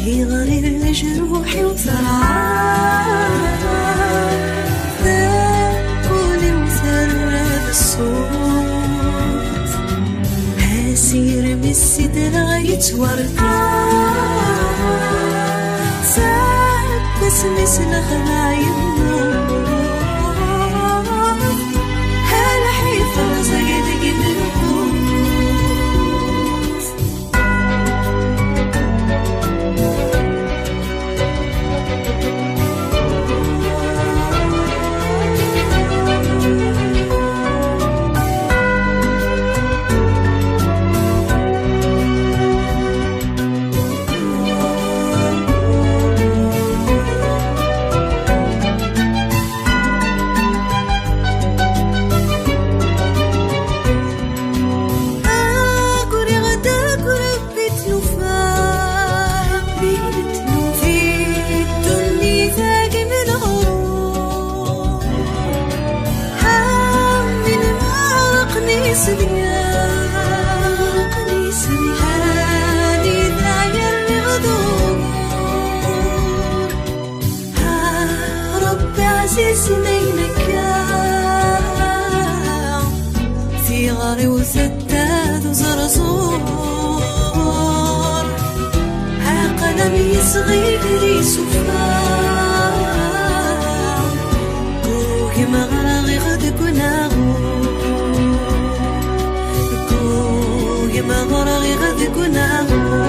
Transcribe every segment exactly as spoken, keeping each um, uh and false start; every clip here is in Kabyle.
Iɣri lejruḥ-iw terɛa, tewwul-iw terra d ṣṣut. Asirem i sidreɣ yettwarqa, seg wasmi s lexla yemmut. Lḥif rẓag deg lmut. Aguriɣ-d akk Rebbi tlufa, Rebbi tlufa, di ddunit-agi n leɣrur. Amin meɛraqen isebyan, anida yerniɣ d ugur. Ah, Rebbi ɛzizen ayen akka, tiɣri-w tedda d uẓerẓur. Aql-am yesɣigri s uffar, ggugmeɣ ɣriɣ deg unaɣur, ggugmeɣ ɣriɣ deg unaɣur.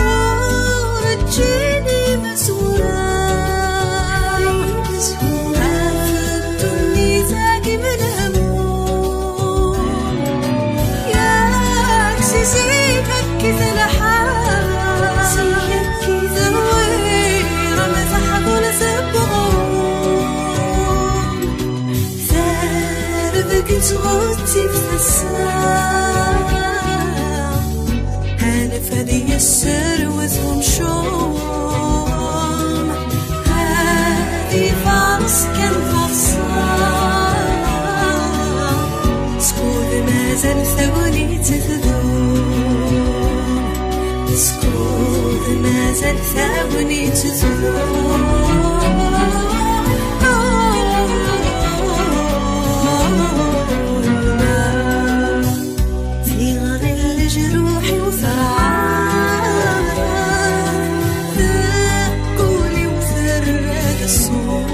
Ur ǧǧin imezwura, ɣef ddunit-agi m lehmum. Yak si zik akkit lḥal, terwirem taḥdult n uɣrum. Tarbaget ɣezzif tasa, anef ad yesserwet umcum, ad ifaṛes kan taḍsa. Skud mazal tagnit tdum, skud mazal tagnit tdum. Tiɣri n lejruḥ-iw terɛa, tewwul-iw terra d ṣṣut.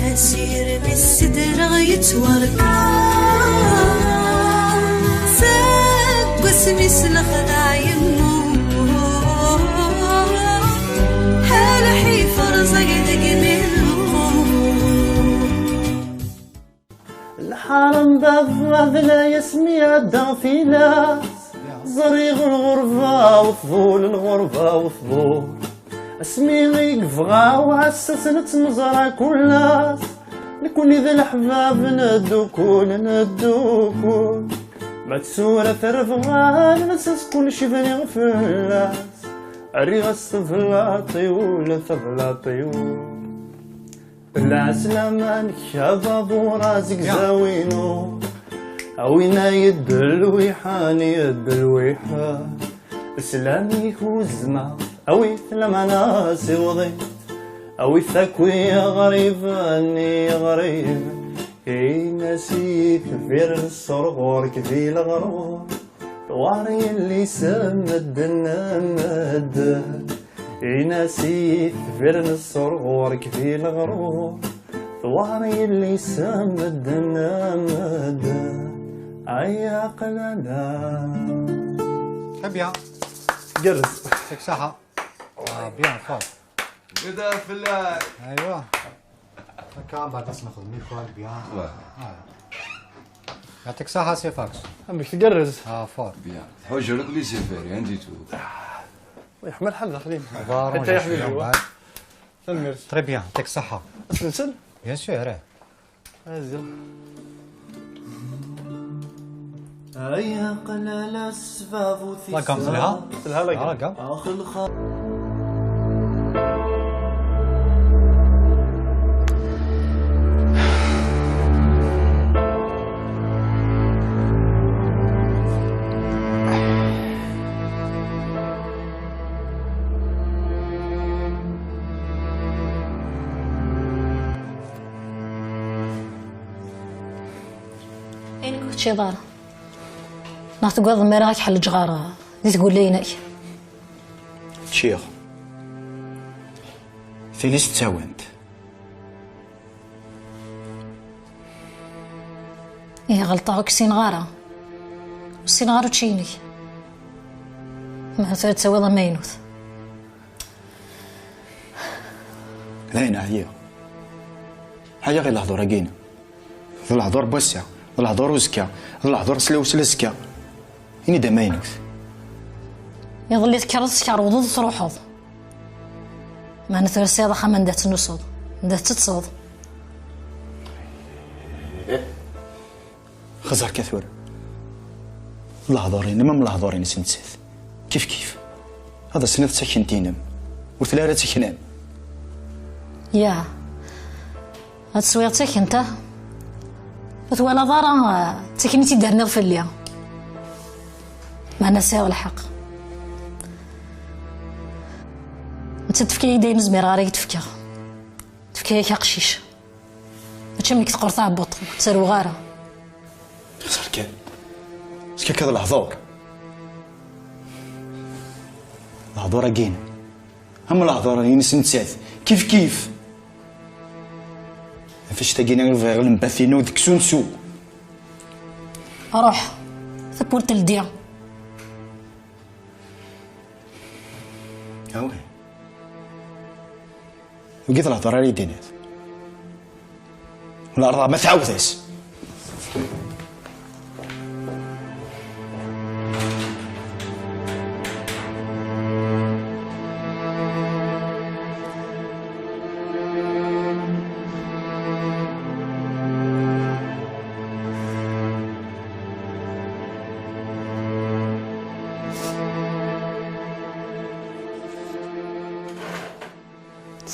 Asirem i sidreɣ yettwarqa, seg wasmi s lexdeɛ yemmut. Lḥif rẓag deg mi lqut. Lḥaram baba d layas mi ɛeddaɣ tilas, ẓriɣ lɣerba u tḍul, lɣerba u tḍul. Asmi i yebɣa uɛessas nettmeẓra kul ass, nekni d leḥbab neddukul, neddukul. Ma d tura terbeɣ lsas, kulci bniɣ fell-as, rriɣ-as tablaṭ-iw, la tablaṭ-iw. Lɛeslama-nnek a babuṛ azegzaw-inu, a winna yeddelwiḥen yeddelwiḥen, sslam-ik uzma, awit lamana siwḍit, awit akk i iɣriben, i iɣriben, in-as i yitbir n ṣṣur ɣur-k di leɣrur. Twar yelli-s medden, medden, in-as i yitbir n ṣṣur ɣur-k di leɣrur. Twar yelli-s medden, medden, ay aqlala. Très bien. Gerrez. Yɛṭik ṣṣeḥḥa. Ah, bien, fort. Beda fell-ak. Aywa. Akka, mbeɛd ad s-nexdem ikal, bien. Ouais. Ah. Yɛṭik ṣṣeḥḥa, c'est Fax. Amek tgerrez? Ah, fort. Bien. Tḥuǧǧer akk les affaires, rien du tout. Yeḥma lḥal daxel-im. Ḥetta yeḥma lḥal. Tanemmirt. Très bien, yɛṭik ṣṣeḥḥa. Ad tt-nsel? Bien sûr, eh. Azul. Ay aqlala s tbabut. La gamme telha. Telha la gamme. Ax lxaṭer. Ayen ur teččiḍ ara. Neɣ teggaḍ mi ara ak-ḥellǧeɣ ɣer di tgella-inek? Ččiɣ. Tili s ttawant. Ih, ɣelṭeɣ, ur k-ssineɣ ara. Ur ssineɣ ara učči-inek. Meɛna tura ad tawiḍ amaynut. Dayen ɛyiɣ. Ɛyiɣ i lehdur-agi-inem. D lehdur n wass-a, d lehdur uzekka, d lehdur sla-, slazekka. Ini-d amaynut. Iḍelli tekkreḍ, tkerwḍeḍ, truḥeḍ. Meɛna tura tesɛiḍ axxam anda tettnusuḍ, anda tettetteḍ. Xẓer kan tura. Lehdur-inem am lehdur-ines nettat. Kif kif. Ad as-tiniḍ d takent-inem. Ur telli ara d taknam. Ya. Ad teswiḍ takent, ah? Ur twalaḍ ara, ah, d takent i d-terniḍ fell-i. Meɛna sɛiɣ lḥeqq. Nettat tefka-yi-d ayen ur zmireɣ ara ad k-d-fkeɣ. Tefka-yak aqcic. Mačči am nekk teqqur tɛebbuḍt, ur ttaruɣ ara. Xẓer kan. Xẓer kan d lehdur. Lehdur-agi-inem. Am lehdur-ines nettat. Kif kif. Ɣef annect-agi-nni i bɣiɣ lembat-inu deg usensu. Ruḥ. Tawwurt teldi. Awi. Wigi d lehdur ara yi-d-tiniḍ. Wala arḍa ma tɛawed-as.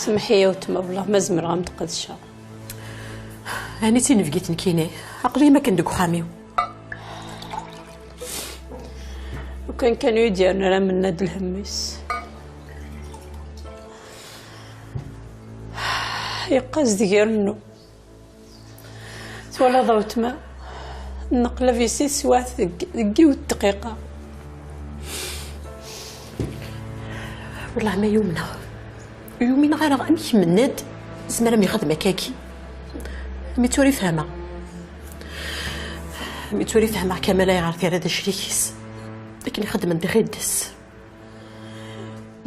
Semmeḥ-iyi a weltma, wellah ma zemreɣ a m-d-qedceɣ. Ɛni d tinebgit nekkini? Aql-iyi makken deg uxxam-iw. Lukan kan ur yi-d-yerni ara Mennad lhemm-is. Yeqqaz deg irennu. Twalaḍ a weltma, nneqlab i si teswiɛt deg, deg yiwet dqiqa. Wellah ma yumneɣ, ur yumineɣ ara amek Mennad zemreɣ ad m-yexdem akkagi. Mi tura i fehmeɣ, mi tura i fehmeɣ Kamal ayɣer terra d acrik-is akken i xeddmen di ɣides.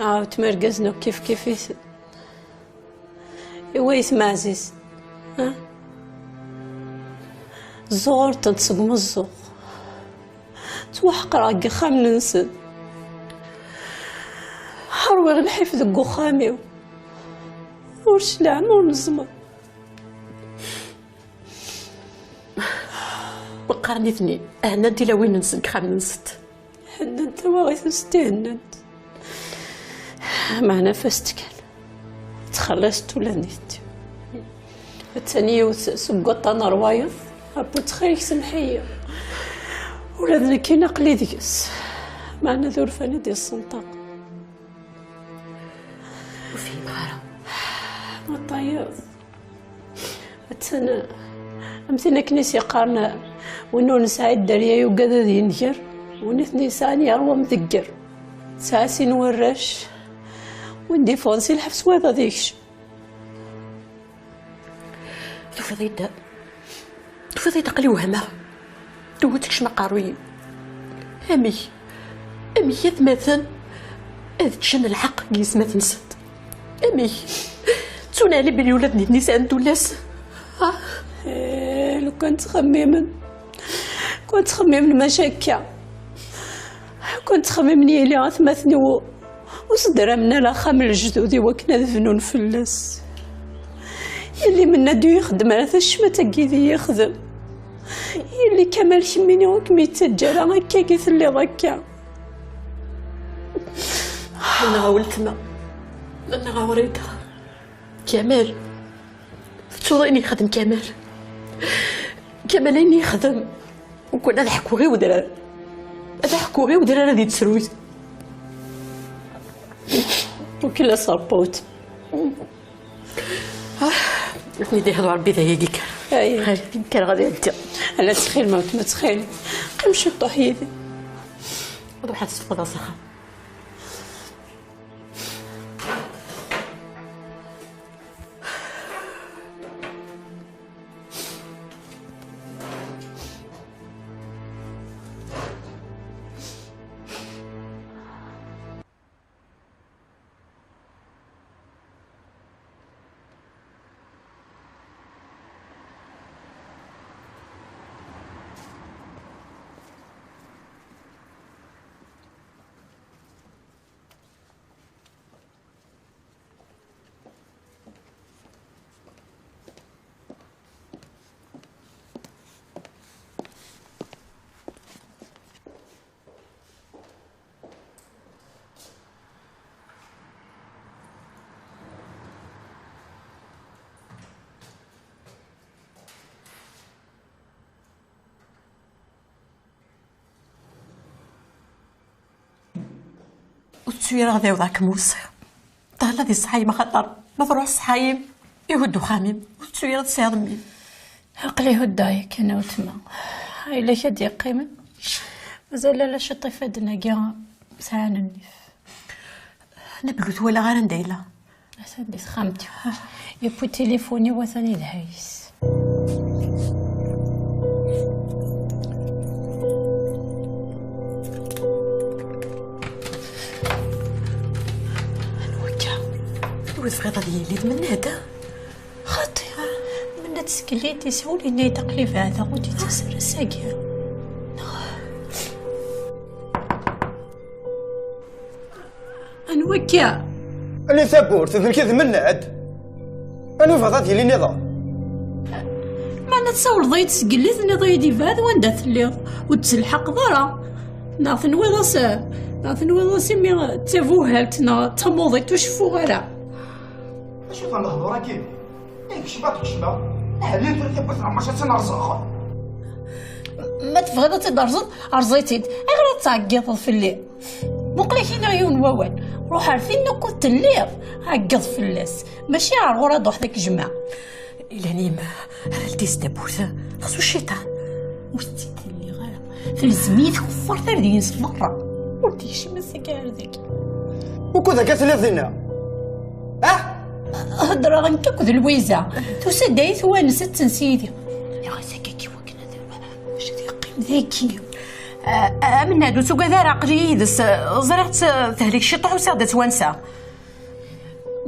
A weltma, irgazen akk kif kif-iten. I wayt Maɛziz, ha? Ẓẓuɣ ur tent seg umeẓẓuɣ. Ttwaḥeqreɣ deg yixxamen-nsen. Ṛwiɣ lḥif deg uxxam-iw. Ur cliɛen, ur neẓmeḍ. Meqqar nitni hennant tilawin-nsen deg yixxamen-nsent. Hennant tawaɣit-nsent i hennant. Meɛna fast kan. Ttxelliṣent ula d nitni. Attan yiwet seg waṭṭan ṛwayeḍ. Appu ttxil-k semmeḥ-iyi. Ula d nekkini aql-i deg-s. Meɛna d urfan i d-yessenṭaq. Ur fhimeɣ ara. Meṭṭayeḍ. Attan am tin akken i s-yeqqaren, win ur nesɛi dderya yugad ad yenger, win i ten-yesɛan yerwa amdegger. Tesɛa sin warrac, win d-yeffɣen si lḥebs wayeḍ ad yekcem. Tufiḍ-iyi-d, tufiḍ-iyi-d aql-i wehmeɣ. Tewwet tekcem aqerruy-iw. Amek? Amek atmaten ad ččen lḥeqq deg yesmat-nsent? Amek? Ttun Ɛli belli ula d nitni sɛan tullas? Ah? Eh, lukan ttxemmimen. Lukan ttxemmimen maca akka. Lukan ttxemmimen yili atmaten-iw ur sderamen ara axxam n lejdud i wakken ad bnun fell-as. Yelli Mennad ur ixeddem ara tacmat-agi i yi-ixdem. Yelli Kamal, kemmini ur kem-yettaǧǧa ara akka i telliḍ akka. Ḥenneɣ a weltma, ḥenneɣ a Wrida. Kamal, tettuḍ ayen yexdem Kamal? Kamal ayen yexdem, ukun ad ḥkuɣ i wedrar. Ad ḥkuɣ i wedrar ad yettserwit. Ukil aserput. Ah, ad ten-id-ihdu Ṛebbi d ayagi kan. Ay. Ay, kker ɣad iɛeddi. Ala ttxil, ma ttxil. Qqim ciṭuḥ yid-i. Ruḥ ad tessufɣeḍ s axxam. Ur tettu ara ad ɛiwdeɣ kem-wessiɣ. Ṭṭal ad iṣḥayem axaṭer ma truḥ ṣṣḥayem, ihudd uxxam-im. Ur tettu ara tesɛiḍ mmi-m. Aql-i huddeɣ yakan a weltma. Ayla-k ad d-yeqqimen. Mazal ala ciṭ ifadden-agi sɛan nnif. Nabel ur t-walaɣ ara anda yella. Atan di texxamt-iw. Yewwi tilifun-iw, atan idha yis. Anwa akka? Anwa tebɣiḍ ad yili d Mennad? Xaṭi, Mennad seg lli d-isawel, yenna-yi-d aql-i beɛdeɣ, ur d-yettas ara ass-agi. Anwa akka? Ani tawwurt, d nekk i d Mennad. Anwa bɣiḍ ad yili nniḍen? Meɛna tsawleḍ-iyi-d seg lli, tenniḍ-iyi-d yebɛed wanda telliḍ, ur d-telḥaqeḍ ara. Neɣ tenwiḍ-as, neɣ tenwiḍ-as imi d tabuhalt neɣ d tamuḍint ur ceffuɣ ara. Acu d lehdur-agi? Ikcem ad kecmeɣ. Aḥlil tura tawwurt neɣ maca ad tt-nerẓeɣ. Ma tebɣiḍ ad tt-id-terẓeḍ, erẓ-itt-id. Ayɣer ad tɛeggiḍeḍ fell-i? Muqel-ak iniɣ yiwen n wawal. Ruḥ ar tin ukud telliḍ, ɛeggeḍ fell-as. Mačči ar ɣur-i ad ruḥ ad k-jmeɛ. Ilan yemma, ara ldiz tawwurt, xsu cciṭan. Ur tt-id-lliɣ ara. Telzem-iyi tkeffart ar deg-s merra. Ur d-yekcim ass-agi ar dagi. Wukud akka telliḍ dinna? Ah? Heddreɣ nekk akked Lwiza. Tusa-d ad iyi-twanes ad tens yid-i. Nniɣ-as akka i wakken ad, ad yeqqim dagi. Ah, ah, Mennad, ur tugad ara, aql-iyi yid-s. Ẓriɣ-tt tehlek ciṭuḥ, usiɣ-d ad twanseɣ.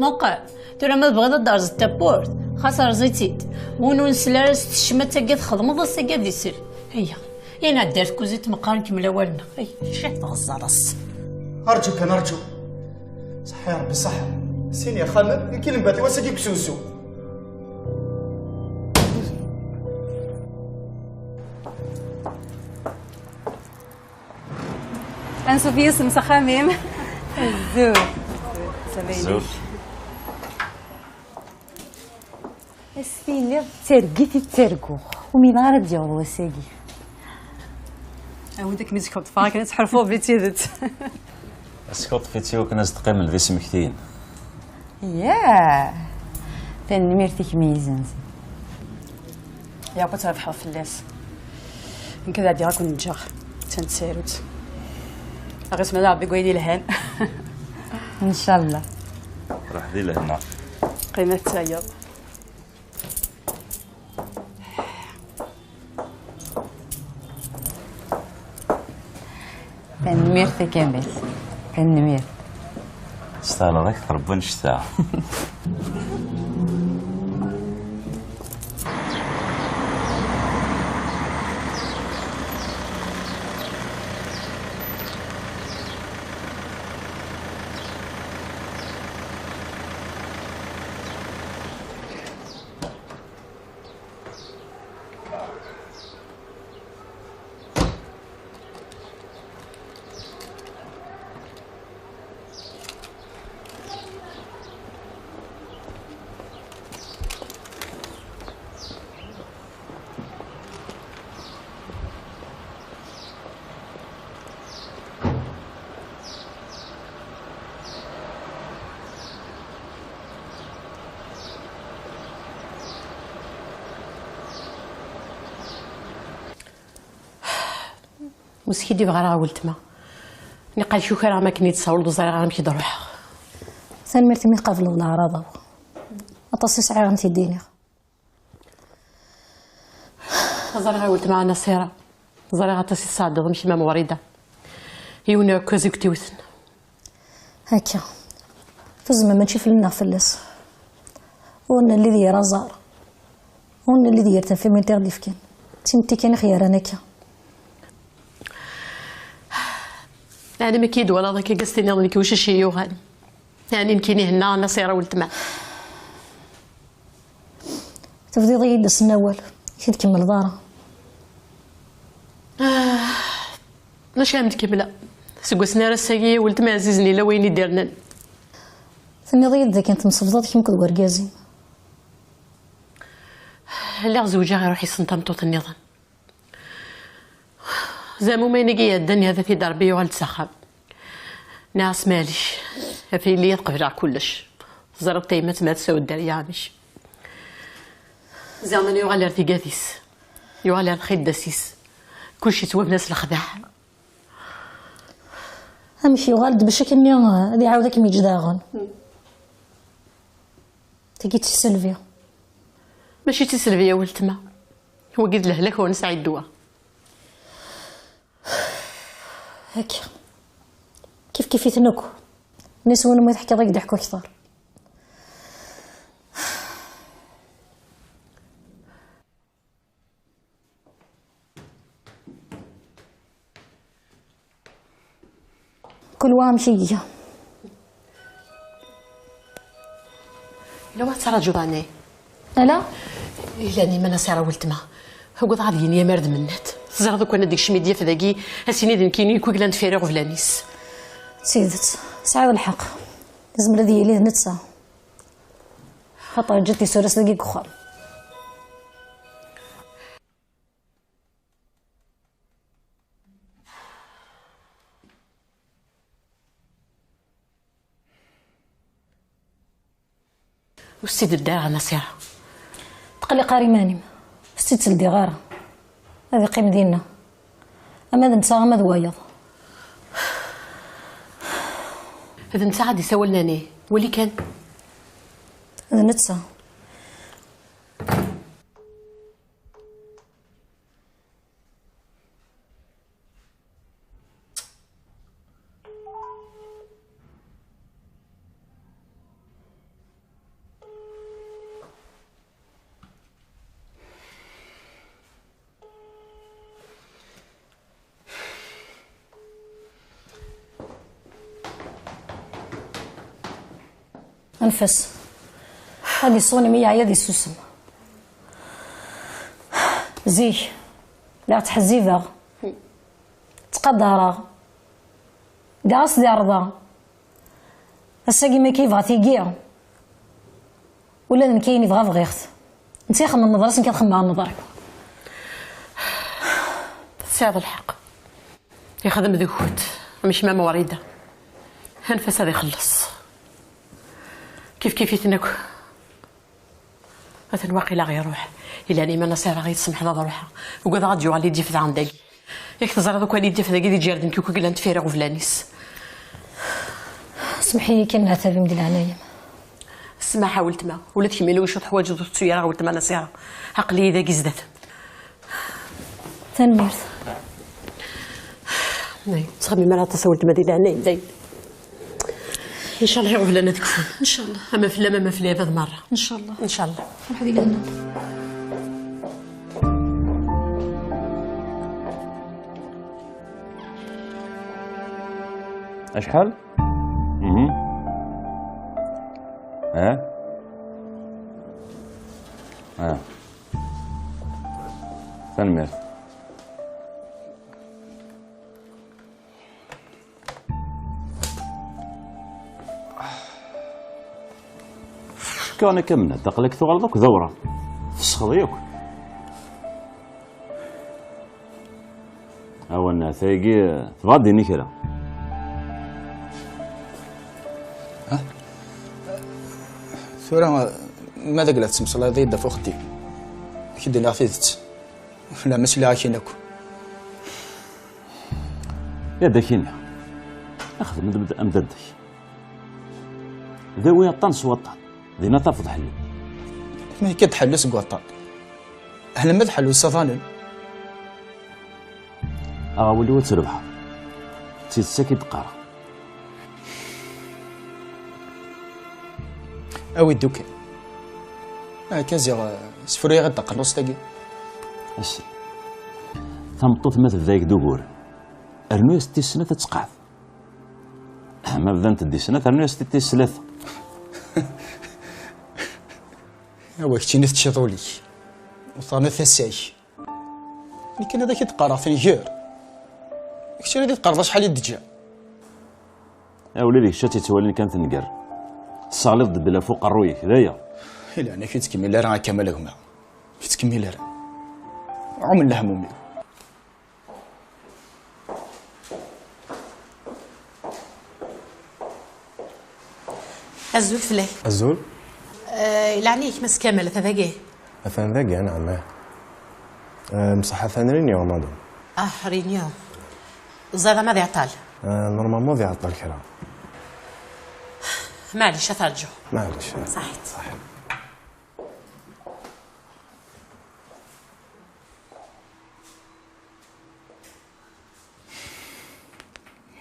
Muqel, tura ma tebɣiḍ ad d-terẓeḍ tawwurt, xas erẓ-itt-id. Win ur nsell ara s tecmat-agi txedmeḍ, ass-agi ad isell. Ayya, yenɛeddi ar tkuzit meqqar nkemmel awal-nneɣ. Ay, ciṭ tɣeẓẓaḍ-as. Arǧu kan, arǧu. Ṣeḥḥa ya Ṛebbi, ṣeḥḥa. Sin yexxamen, nekk i lembati wass-agi deg usensu. Ansuf yis-m s axxam-im. Azul. Azul. As-tiniḍ d targit i ttarguɣ. Ur mineɣ ara ad d-yaweḍ wass-agi. Awi-d akken i s-kuḍfeɣ akken ad tḥulfuḍ di tidet. Ad s-kuḍfeḍ i wakken ad s-teqqimeḍ d ismektiyen. Yah! Tanemmirt i kemm i yi-izenzen. Yeɛqu trebḥeḍ fell-as. Nekk ad ɛeddiɣ ad ken-ǧǧeɣ. Attan tsarut. Aɣ-isem ad Ṛebbi deg wayen yelhan. Ncallah. Ruḥ di lehna. Qqim ad tayeḍ. Tanemmirt a Kamal. Tanemmirt. Testahleḍ akteṛ n wannect-a. Ur skiddibeɣ ara ɣer weltma. Niqal kukraɣ mi akken i d-tsawleḍ, ur ẓriɣ ara amek i d-ruḥeɣ. Tanemmirt imi tqableḍ leɛraḍ-iw. Aṭas i sɛiɣ ad m-t-id-iniɣ. Ẓriɣ a weltma Nasira. Ẓriɣ aṭas i tesɛeddaḍ am kemm am Wrida. Yiwen uɛekkaz i kent-iwten. Akka. Tuzzma mačči fell-neɣ, fell-as. Ur nelli d yir aẓar. Ur nelli d yir tafamilt i ɣ-d-ifkan. D timetti kan i ɣ-yerran akka. Ɛni mi k-id-walaḍ akka, gas tiniḍ nekk wicac i yuɣal? Ɛni nekkini henna Nasira weltma? Tebdiḍ-iyi-d ass n awal, i t-id-kemmleḍ ara. Ah, maca am d-kemmleɣ. Seg wass-nni ar ass-agi, weltma ɛzizen yella wayen i d-irnan. Tenniḍ-iyi-d dakken temsebḍaḍ kemm akked wergaz-im. Lliɣ zewǧeɣ iruḥ yessen tameṭṭut nniḍen. Zamum ayen i iɛeddan, ihi ad t-id Rebbi, yuɣal-d s axxam. Nniɣ-as maɛlic, ɣef yelli ad qebleɣ kullec. Teẓriḍ tayemmat ma tsaw dderya amek. Ziɣen yuɣal ar tigad-is, yuɣal ar txiddas-is. Kullec yettwabna s lexdeɛ. Amek yuɣal-d bac akken-nni ad iɛawed ad kem-yeǧǧ daɣen? Tagi d tiselbi. Mačči d tiselbi a weltma. Wagi d lehlak ur nesɛi ddwa. Akka. Kif kif-iten akk. Nni s win umi teḥkiḍ i k-d-iḥku akteṛ. Kul wa amek i iga. Ila ma tettṛaǧuḍ ɛni? Ala. Ila ni ma Nasira weltma. Ugadeɣ ad yini amar d Mennad. Teẓriḍ ukan ad d-ikcem i d-yaf dagi, ad s-yini d nekkini i kuglan deffir iɣeblan-is. D tidet, tesɛiḍ lḥeqq. Yezmer ad yili d netta. Xaṭer ǧǧet isura-s dagi deg uxxam. Ur s-tt-id-ddiɣ ara, Nasira. Tqelliq ara iman-im. Ur s-tt-id-ldiɣ ara. Ad iqqim dinna. Ama d netta, ama d wayeḍ. D netta ad d-isawalen, ɛni? Wali kan. D netta. Anef-as. Ad iṣun imi yeɛya ad isusem. Zik, lliɣ ttḥezzibeɣ, ttqadareɣ, ddiɣ-as di rrḍa. Ass-agi mi akka yebɣa tigi, ula d nekk ayen yebɣa bɣiɣ-t. Netta ixemmem neḍra-s, nekk ad xemmemeɣ neḍra-iw. Tesɛiḍ lḥeqq. Yexdem deg-kent am kemm am Wrida. Anef-as ad ixelleṣ. Kif kif-iten akk. Atan waqila ɣ-iruḥ. Ilan iman-as ara ɣ-yi-tsemḥeḍ ad ruḥeɣ. Ugadeɣ ad d-yuɣal i d-yaf daɣen dagi. Yak teẓriḍ akk ad yi-d-yaf dagi d iǧerden kukuglan deffir iɣeblan-is. Semḥ-iyi kan, leɛtab-im di leɛnaya-m. Ssmaḥ a weltma, ula d kemm ila wacu teḥwaǧeḍ ur tettu ara a weltma Nasira. Aql-iyi dagi zdat-m. Tanemmirt. Ay, ttxemmim ara aṭas a weltma di leɛnaya-m, dayen. Ncallah iɣeblan ad kfun. Ncallah. Ama fell-am ama fell-i abad merra. Ncallah. Ncallah. Ruḥ di lehna. Acḥal? Mhm. Eh? Eh. Tanemmirt. Cukkeɣ nekk am Mennad, aql-ak tuɣaleḍ akk d awraɣ. Tesxeḍ yakk. Awen, tayagi tebɣa ad d-tini kra. Ha? Tura, ma d agla tettmeslayeḍ-iyi-d ɣef uxeddim. Ad k-d-iniɣ tidet. Ula ma sliɣ akin akk. Ad ak-iniɣ, xdem-d am dadda-k. Dawi aṭṭan s waṭṭan, dinna tafeḍ ḥellu. Ma akka d ḥellu seg waṭṭan, alamma d ḥellu s iḍanen. Aɣawel-iw ad trebḥeḍ. D tidet akka i d-qqareɣ. Awi-d ukan. Akka ziɣ, eh, sefruyeɣ-d taqerrust-agi. Assi. Tameṭṭut ma tebda-yak d ugur, rnu-yas-d tis snat ad tqeɛɛed. Ma bdant-d tis snat, rnu-yas-d tis tlata. Awa keččini teččiḍ ul-ik, u terniḍ tasa-k. Nekk ad ak-id-qqareɣ tenger. Keččini ad d-tqerreḍ acḥal i d-teǧǧa. A wlidi, kečč ad tt-ittwalin kan tenger. Tesseɣliḍ-d belli ɣef uqerruy-ik, d aya. I leɛnaya-k, ur ttkemmil ara akka, a Kamal gma. Ur ttkemmil ara. Ɛumen lehmum-iw. Azul fell-ak. Azul. Eh, leɛnaya-k, Mass Kamal, ata dagi? Atan dagi, anɛam, ah. Eh, mṣeḥ atan réunion, madame. Ah, réunion. Ẓriɣ ma ad iɛeṭṭel. Eh, normalement ad iɛeṭṭel kra. Maɛlic, ad t-rǧuɣ. Maɛlic. Ṣaḥit. Ṣaḥit.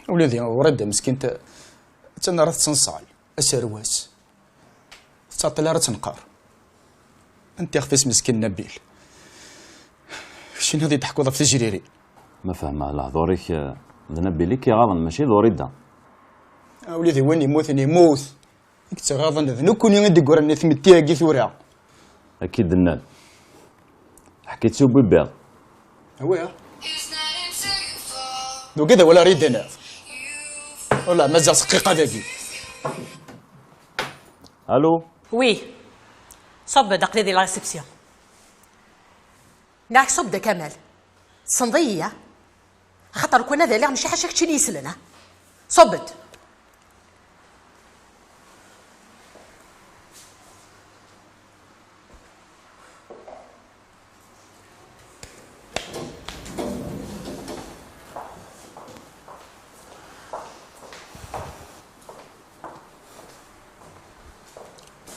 Ula d Wrida meskint, attan ara tettenṣal, aserwas. Tettɛeṭṭil ara tenqer. Anta ixef-is meskin Nabil? Keččini ad d-teḥkuḍ ɣef tejririn. Ma fehmeɣ lehdur-ik, eh, d Nabil i k-iɣaḍen, mačči d Wrida. A wlidi, win yemmuten yemmut. I yettɣaḍen d nekkni i d-yeggran i tmetti-agi tura. Akka i d-nnan. Ḥkit-tt i ubibbiḍ. Awi. Nugad awal ara yi-d-tiniḍ. Wala, mazal dqiqa dagi. Allô? Oui. Ṣubb-d, aql-i di la réception. Neɣ ṣubb-d a Kamal. Tessneḍ-iyi, ya? Axaṭer ukwan ad aliɣ, mačči ḥaca keččini yeslen, ha? Ṣubb-d!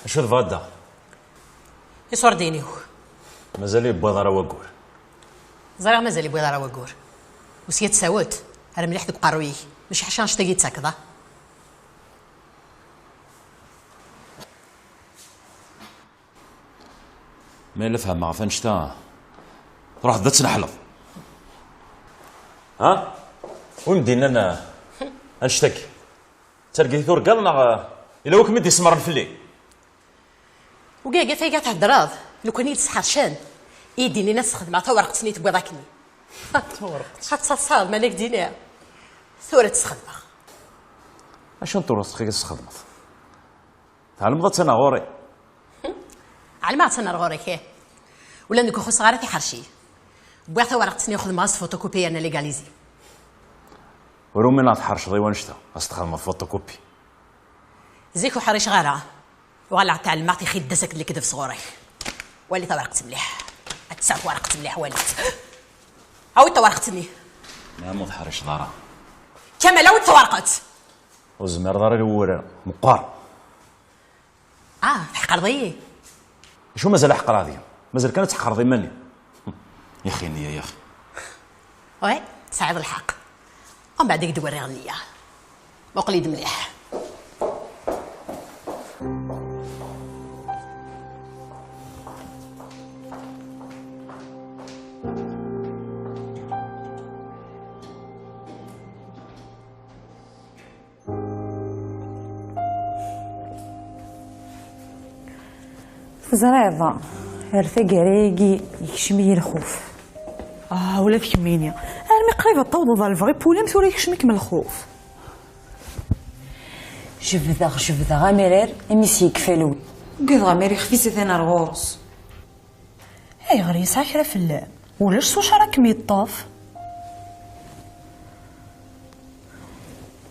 Acu tebɣiḍ da? Iṣurdiyen-iw. Mazal yewwiḍ ara waggur. Ẓriɣ mazal yewwiḍ ara waggur. Usya tsawet, ar mliḥ deg uqerruy-ik. Mačči ḥaca annect-agi i d-tettakeḍ, ah? Ma yella fehmeɣ ɣef annect-a, truḥeḍ ad tneḥleḍ. Ha? Wi m-d-yennan, eh, annect-agi? D targit i turgaḍ neɣ, eh, yella wi kem-id-isemmren fell-i? Ugaga fayga theddreḍ, nekkni i d-sḥercen. I d-inin ad sxedmeɣ tawerqet-nni tewwiḍ akkenni. Tawerqet? Ad taṣaḍ, ma la k-d-iniɣ. Tura ad tt-sxedmeɣ. Acu n tewreqt i tesxedmeḍ? Tɛelmeḍ attan ɣur-i? Ɛelmeɣ attan ar ɣur-k, ih. Ula nekk ur xuṣṣeɣ ara tiḥerci. Wwiɣ tawerqet-nni xedmeɣ-as photocopie yerna légalisé. Ur umineɣ tḥerceḍ i wannect-a, ad s-txedmeḍ photocopie. Zik ur ḥriceɣ ara. Uɣaleɣ tɛelmeɣ tixidda-s akked lekdeb sɣur-k. Wali tawerqet mliḥ. Ad tesɛu tawerqet mliḥ, wali-tt. Awi-d tawerqet-nni. Nɛam ur teḥriceḍ ara. Kamal, awi-d tawerqet! Ur tezmireḍ ara i wurar. Meqqar. Ah, tḥeqreḍ-iyi. Acu mazal ḥeqreɣ deg-m? Mazal kan ad tḥeqreḍ iman-im. Yaxi nniya, yaxi. Oui, tesɛiḍ lḥeqq. Umbeɛd i k-d-werriɣ nniya. Muqel-iyi-d mliḥ. Teẓriḍ, ar taggara-agi yekcem-iyi lxuf. Ah, ula d kemmini. Armi qrib ad tawḍeḍ ɣer lebɣi n wul-im, tura yekcem-ikem lxuf. Jebdeɣ, jebdeɣ amirar, imi s-yekfa lwi. Ugadeɣ amir ixef-is atan ar ɣur-s. Ayɣer, yesɛa kra fell-am? Ulac s wacu ara kem-yeṭṭef.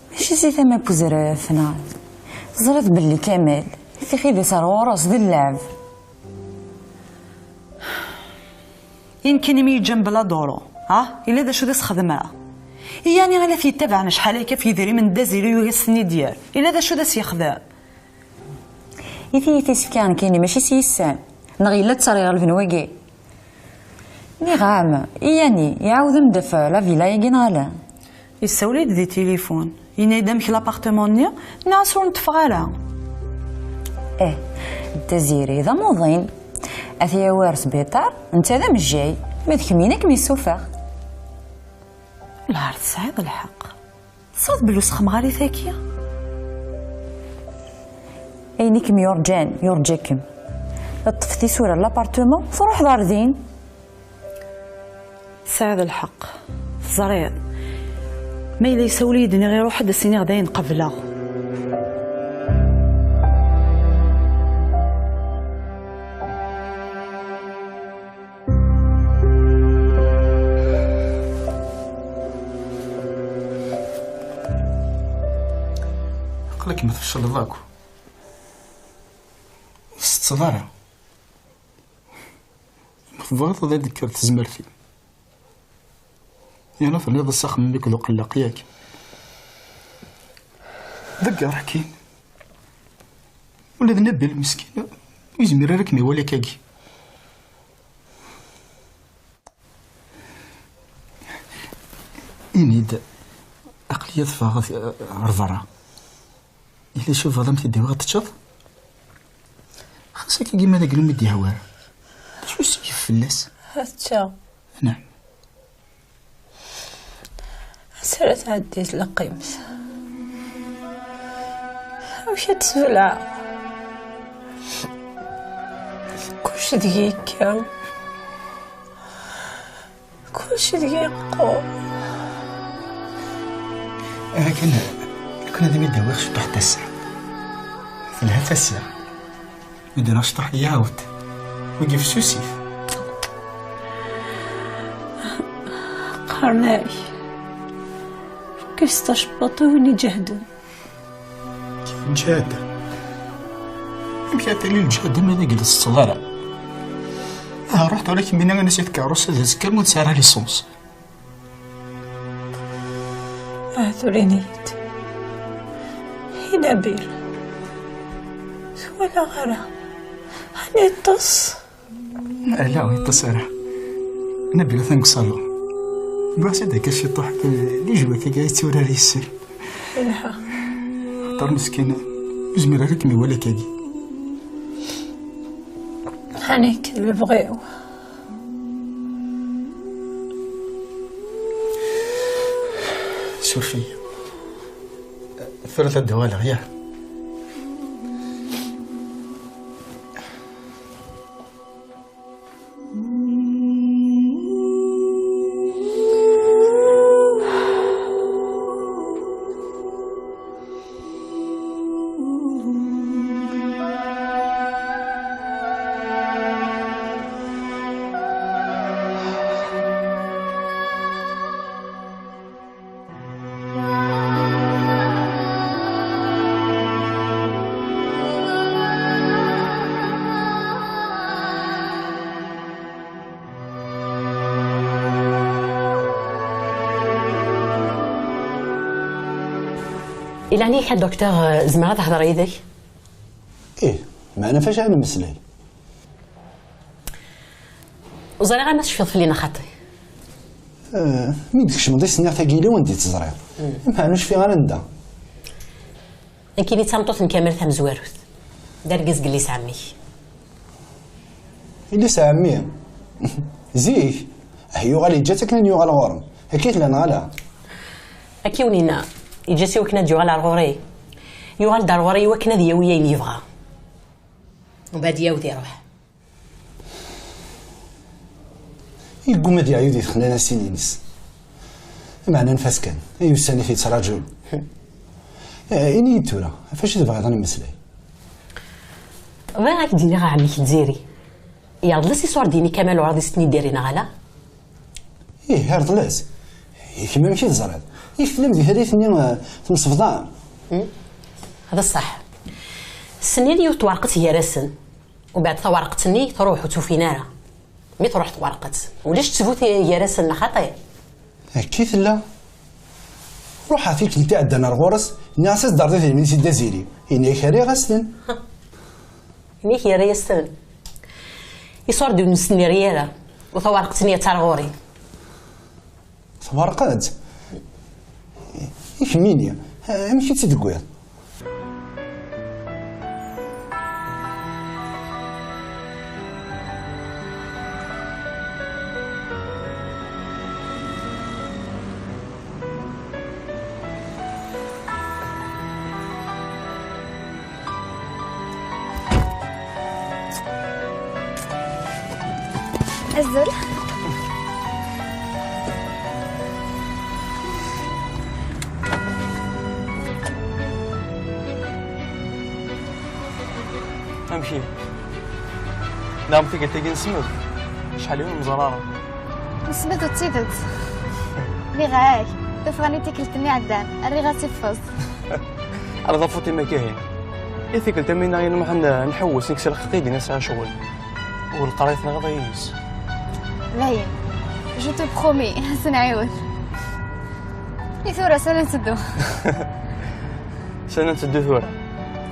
Mačči si tama n uzref, neɣ? Teẓriḍ belli Kamal, tixid-is ar ɣur-s d lleɛb. I nekkini mi yeǧǧa mebla duru, ha? Yella d acu d as-xedmeɣ? Iyani ala t-yettabaɛen acḥal akka ɣef yidrimen n Dda Ziri yugi ad s-ten-id-yerr. Ila d acu d as-yexdem. I tiyita isefka nekkini mačči s yissan. Neɣ yella ttariɣ lbenwagi. Nniɣ-am, Iyani, iɛawed-am-d ɣef la villa-agi neɣ ala? Yessawel-iyi-d di tilifun. Yenna-yi-d amek l'appartement-nni, nniɣ-as ur neṭṭfeɣ ara. Eh, Dda Ziri d amuḍin. Ad t-yawi ar sbiṭar, netta d amejjay, ma d kemmini ad kem-yessufeɣ. Lɛar tesɛiḍ lḥeqq. Tessawḍ belli ur sxemɣarit-agi? Ayen i kem-yurǧan, yurǧa-kem. Ṭṭef tisura n l'appartement, truḥeḍ ar din. Tesɛiḍ lḥeqq. Teẓriḍ. Ma yella yessawel-iyi-d, nniɣ iruḥ-d, ad s-iniɣ dayen qebleɣ. Aql-ik ma tfecleḍ akk. Ur tsetteḍ ara. Ma tebɣiḍ ad d-tekker tezmert-im. Yerna tenniḍ-as axemmem-ik d uqelleq, yak? Ḍegger akin. Ula d Nabil meskin ur yezmir ara ad kem-iwali akkagi. Ini-d, aql-iyi ad ffɣeɣ ɣer berra. Yella acu tebɣiḍ ad m-t-id-awiɣ ad teččeḍ? Xas akkagi ma d aglu mi d-yehwa ara. D acu i s-yif fell-as? Ad ččeɣ. Naɛam. Ass ara tɛeddi tleqqimt. Amek ad tbelɛeɣ? Kullec deg-i yekka. Kullec deg-i yeqqur. Akken, lukan ad am-id-awiɣ ciṭuḥ n tasa. Telha tasa. Mi d-nniɣ ciṭuḥ, iɛawed. Wigi fessusit. Qqaren-ak, fek-as tacebbaḍt i win iǧehden. Lǧehd? Amek ara tili lǧehd ma d agel teṭṭseḍ ara? Ah, ruḥ tura kemmini anas i tkeṛṛust ad azekka ma ur tesɛi ara licence. Ah, tura ini-yi-d. I Nabil? Ur t-walaɣ ara. Ɛni yeṭṭes? Ala, ur yeṭṭes ara. Nabil atan deg uṣalu. Wwiɣ-as-id akka ciṭuḥ, eh, les jeux-agi i yetturar yis-sen. Ilha. Axaṭer meskin, ur yezmir ara ad kem-iwali akkagi. Ɛni akka d lebɣi-w? Suref-iyi. Tura ad d-uɣaleɣ, ya. Ilan-ik a docteur, zemreɣ ad hedreɣ yid-k? Ih, meɛna fac ara nemmeslay? Ur ẓriɣ ara ma tecfiḍ fell-i neɣ xaṭi. Eh, mi d-tkecmeḍ i s-nniɣ tagi yella wanda i tt-ẓriɣ. Meɛna ur cfiɣ ara anda. Nekkini d tameṭṭut n Kamal tamezwarut. D argaz n yelli-s ɛemmi-k. Yelli-s ɛemmi? Zik? Ah, yuɣal yeǧǧa-tt akken ad yuɣal ɣur-m. Akka i tella neɣ ala? Akka i wen-yenna. Yeǧǧa-tt i wakken ad d-yuɣal ar ɣur-i. Yuɣal-d ar ɣur-i i wakken ad yawi ayen yebɣa. Umbeɛd yawd iruḥ. Yegguma ad yeɛyu di texnanasin-ines. Meɛna anef-as kan, ay ussan i t-yettraǧun. Eh, ini-yi-d tura, ɣef acu tebɣiḍ ad nemmeslay? Bɣiɣ ad k-d-iniɣ a ɛemmi-k n Tiziri. Yerḍel-as iṣurdiyen i Kamal Uɛraḍ i s-ten-id-irri neɣ ala? Ih, yerḍel-as. I kemm amek i teẓriḍ? Yak tellam di tallit-nni, eh, temsebḍam? Hmm? D ṣṣeḥ. Snin yiwet twerqet gar-asen. Umbeɛd tawerqet-nni truḥ ur tt-ufin ara. Mi truḥ twerqet, ulac ttbut gar-asen neɣ xaṭi? Akka i tella. Ruḥ ɣef tikkelt iɛeddan ar ɣur-s, nniɣ-as ad d-terreḍ idrimen-is i Dda Ziri. Yenna-ak rriɣ-as-ten. Ini-k yerra-yas-ten. Iṣur d ur nesnir ara. U tawerqet-nni attar ɣur-i. Tawerqet? I kemmini, amek i tt-id-tewwiḍ? Azul. Amek ihi? Neɣ am tikkelt-agi n smed? Acḥal i ur nẓer ara. Nesmed d tidet. Nniɣ-ak, tuffɣa-nni tikkelt-nni iɛeddan, rriɣ-as i tfeẓ. Rḍa Faṭima Kahin. I tikkelt am winna i nruḥ n-, nḥewwes, nekk s lxeqq i d-nesɛa ccɣel. U leqrayet neɣ yis. Dayen. Je te promets, ad s-nɛiwed. I tura, s anda nteddu? S anda nteddu tura?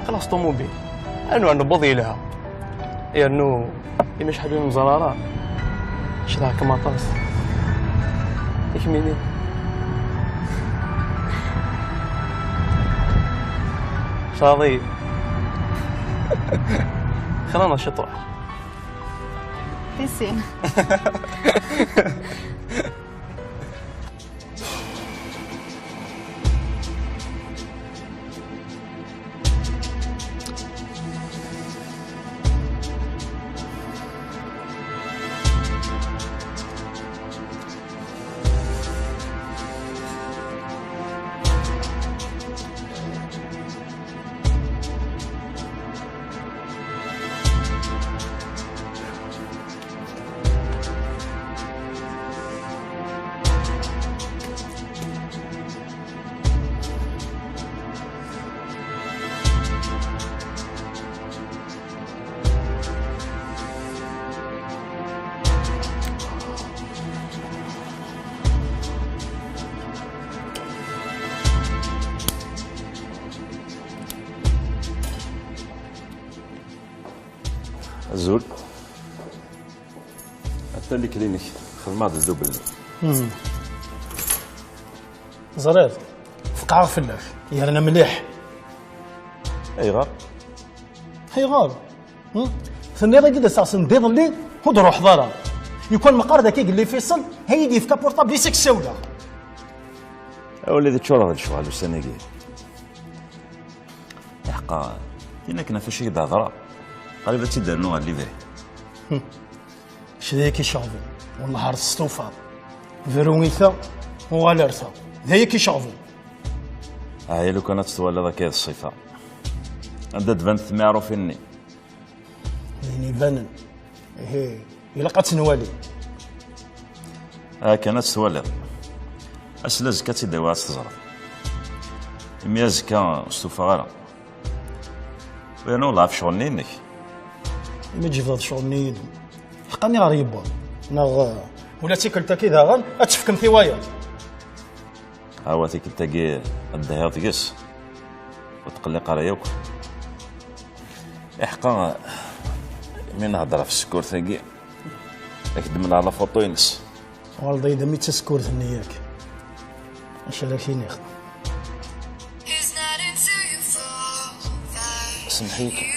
Xlaṣ ṭumubil. Anu ar newweḍ yelha. Yernu, imi acḥal ur nẓer ara. Cedhaɣ-kem aṭas. I kemmini? Caḍi. Xlana ciṭuḥ. Tissin. Azul. Atan lekli-inek, xedmeɣ-d ddubel. Hmm. Ẓriɣ, feqɛeɣ fell-ak, yerna mliḥ. Ayɣer? Ayɣer? Hmm? Tenniḍ-iyi-d ass-a sendiḍ-nni, ur d-ruḥeḍ ara. Yukan meqqar d akka yelli Faisal, ha yi-d-yefka portable-is ad k-ssawleɣ. Awal-id ččureɣ d lecɣal ussan-agi. Iḥeqqa, tin akken ɣef acu i d-hedreɣ, qrib ad tt-id-rnuɣ ɣer libri. Hm. Kečč d ayagi iceɣben, wellah ar testufaḍ. Bru i ta, uɣal ar ta. D ayagi iceɣben. Ɛya lukan ad tt-twaliḍ akka d ṣṣifa. Anda d-banent tmiɛrufin-nni? D ayen ibanen. Ihi, ilaq ad tt-nwali. Akken ad tt-twaliḍ. Ass n azekka ad tt-id-awiɣ ad tt-teẓreḍ. Imi azekka ur stufaɣ ara. U yerna wellah ɣef ccɣel-nni-inek. Imi tjebdeḍ ccɣel-nni-inu. Ḥqa niɣer yewweḍ. Neɣ, eh, ula d tikkelt-agi daɣen ad tefkemt i wayeḍ. Awa tikkelt-agi ad d-dhiɣ deg-s. Ur tqelliq ara yakk. Iḥqa, mi nhedder ɣef tsekkurt-agi, ad k-d-menɛeɣ la photo-ines. Tuɣaleḍ-iyi-d am tasekkurt-nni yak. Acu ara k-iniɣ? Semmeḥ-iyi kan.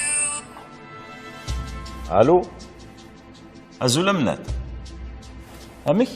Alo? Azul a Mnad. Amek?